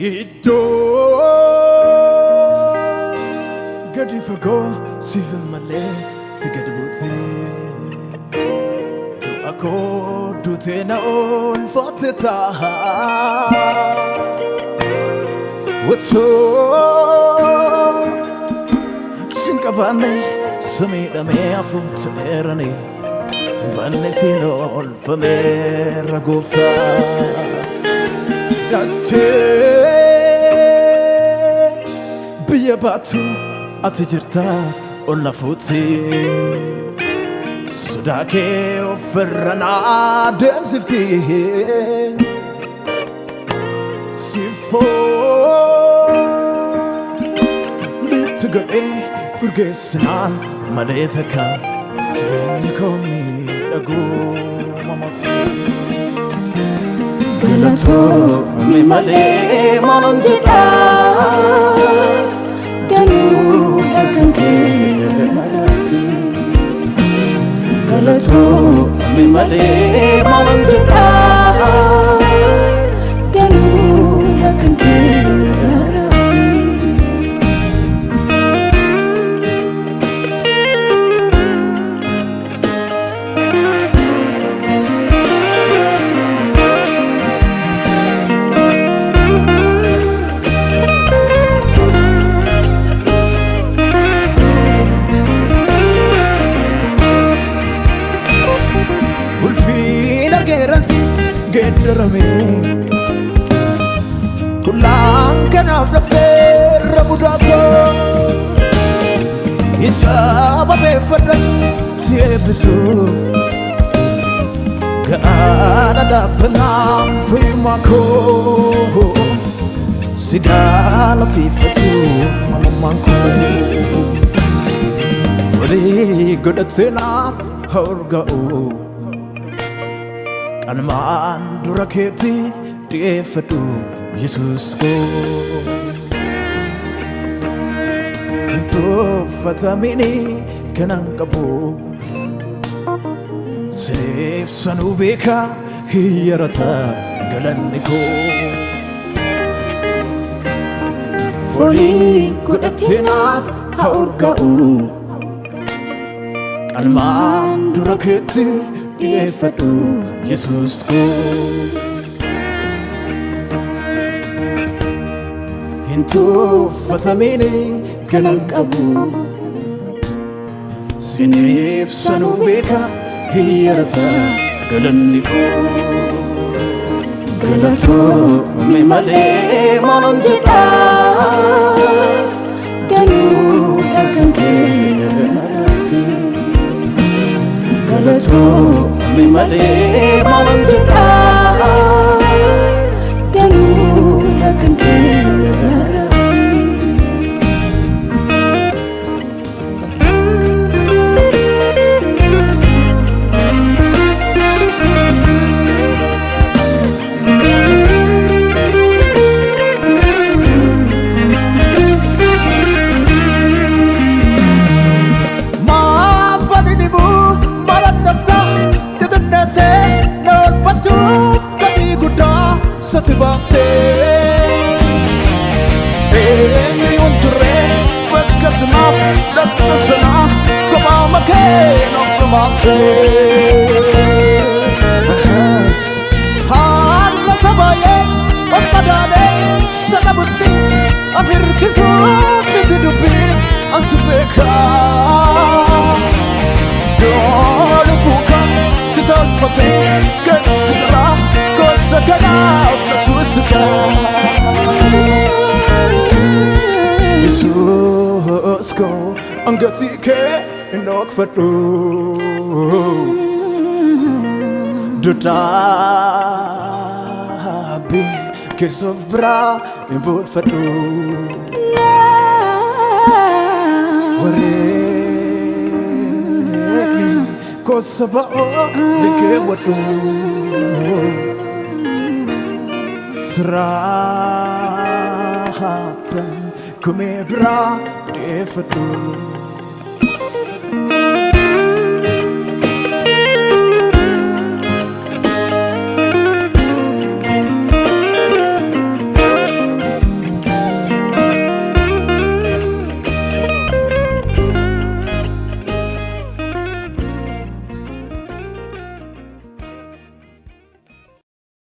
Iddoo gadi fagoo siifin malee si gadi buutee du'a koo duutee na oolfatte ta'a. Otoo sin qabaanne samiidhamee hafuun dheeranii banne siin oolfameera gooftaa. Dachee biyya baatu ati jirtaaf ol na fuuti. Sodaa kee ofirra na deemsifti. Sifoo litti godhee gurgeessinaan malee takka jireenyi koo miidhaguu mamatti. Galatoomi malee maalan jedha, Danuudha kan kee irratti. Galatoomi malee maalan jedha, Danuudha kan kee irratti. Ulfiin argeeransi geeddarame, Qullaan kanaaf dhabdeerra mudaatoo Isa babeeffadha si eebbisuuf Ga'aadha dhaabbanaan fayyummaa koo Si galateeffachuuf mamummaan koo Walii godhatee naaf horga'u Qalmaan dura keetti dhiyeeffadhu Yesuus koo. Hin tuffatamini kanan qabu, Sineebsanuu beeka hiyyarata galanni koo. Foolii godhatee naaf haa urgaa'u. Qalmaan dura keetti dhiyeeffadhu Yesuus koo. Hin tuffatamini kanan qabu, Sineebsanuu beeka hiyyarata galanni koo. Galatoomi malee maalan jedha, Danuudha kan kee irratti. Galatoomi malee maalan jedha, Danuudha kan kee irratti. Maaf ani dhibuu malan dhoksa xixinneessee na oolfachuuf gatii guddaa sati baaftee. Eenyuun turee bakka tumaaf dhaqxa sanaa kophaa makee naaf dhumaattee. Haala sabaayee ol madaalee saqabutti af hirkisuu miti dubbii ansi beekaa. Doolu buuka si tolfatee keessi garaa gosa kanaaf na suusukaa. Yesuus koo angatii kee hin dhokfadhu. Duddaabbii keessoof biraa hin bulfadhu. Wareegni gosa ba'oo liqeewwadhu. Siraatan kumee biraa deeffadhu.